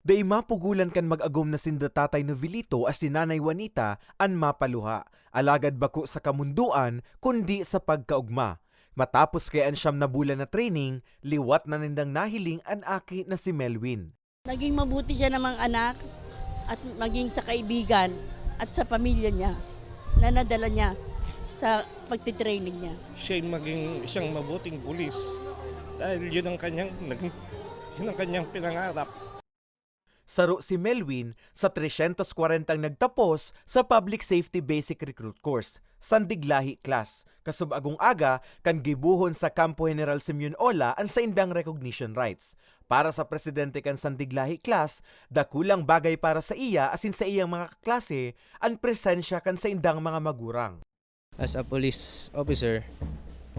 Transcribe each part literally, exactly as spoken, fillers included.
Dai mapugulan kan mag-agom na sinda Tatay Novelito asin Nanay Juanita an mapaluha, alagad bako sa kamundoan, kundi sa pagkaogma. Matapos kaya an siyam na bulan na training, liwat na nindang nahiling an aki na si Melwin. Naging mabuti siya namang anak at maging sa kaibigan at sa pamilya niya na nadala niya sa pagtitraining niya. Siya'y maging isang mabuting pulis dahil yun ang kanyang, naging, yun ang kanyang pinangarap. Saro si Melwin sa tresyentos kwarentang nagtapos sa Public Safety Basic Recruit Course, Sandig Lahi Class, kasub-agong aga kan gibohon sa Kampo General Simeon Ola an saindang recognition rites. Para sa presidente kan Sandig Lahi Class, dakulang bagay para sa iya asin sa iyang mga kaklase an presensya kan saindang mga magurang. As a police officer,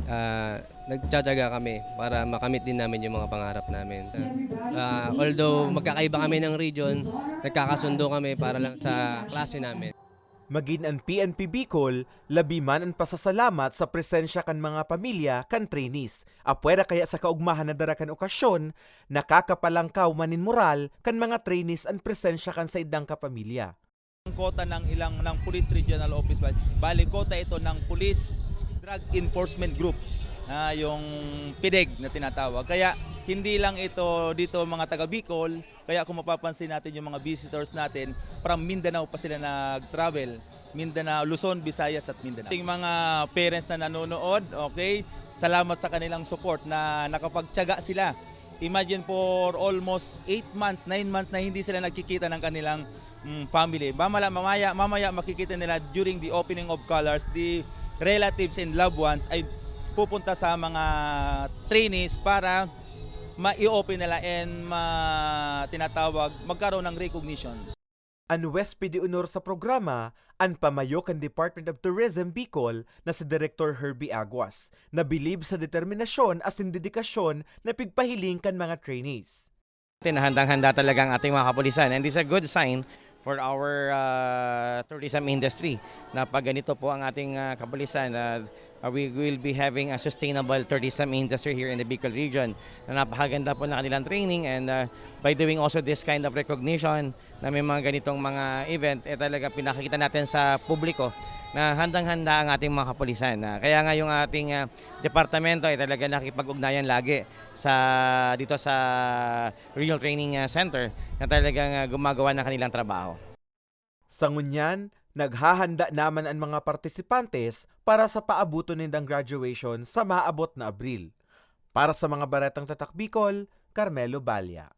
ah, nagtsatsaga kami para makamit din namin yung mga pangarap namin. Ah, although magkakaiba kami ng region, nagkakasundo kami para lang sa klase namin. Magin an P N P Bicol, labi man an pasasalamat sa presensya kan mga pamilya kan trainees. Apwera kaya sa kaogmahan na dara kan okasyon, nakakapalangkaw man nin moral kan mga trainees an presensya kan saindang kapamilya. Ang kota ng ilang, ng Police Regional Office, bali, kota ito ng Police Drug Enforcement Group, ah, yung PDEG na tinatawag. Kaya hindi lang ito dito mga taga Bicol, kaya kung mapapansin natin yung mga visitors natin, from Mindanao pa sila nag-travel. Mindanao, Luzon, Visayas at Mindanao. Ating mga parents na nanonood, okay, salamat sa kanilang support na nakapagtiyaga sila. Imagine, for almost eight months, nine months na hindi sila nagkikita ng kanilang, mm, family. Mamala-, mamaya, mamaya makikita nila during the opening of colors, the relatives and loved ones ay pupunta sa mga trainees para ma-i-open nila and ma-, tinatawag, magkaroon ng recognition. An huwes de honor sa programa, an pamayo kan Department of Tourism Bicol na si Director Herbie Aguas, na bilib sa determinasyon asin dedikasyon na pigpahiling kan mga trainees. Handang-handa talaga ang ating mga kapulisan, and it's a good sign for our, ah, tourism industry na pag ganito po ang ating, ah, kapulisan, ah, ah, we will be having a sustainable tourism industry here in the Bicol region, na napakaganda po na kanilang training, and, ah, by doing also this kind of recognition na may mga ganitong mga event, eh, talaga pinakikita natin sa publiko na handang-handa ang ating mga kapulisan. Ah, kaya nga yung ating, ah, departamento ay talaga nakikipag-ugnayan lagi sa, dito sa Regional Training, ah, Center na talagang, ah, gumagawa ng kanilang trabaho. Sa ngunyan, naghahanda naman an mga partisipantes para sa paaboton nindang graduation sa maabot na Abril. Para sa mga Baretang Tatak Bicol, Carmelo Balla.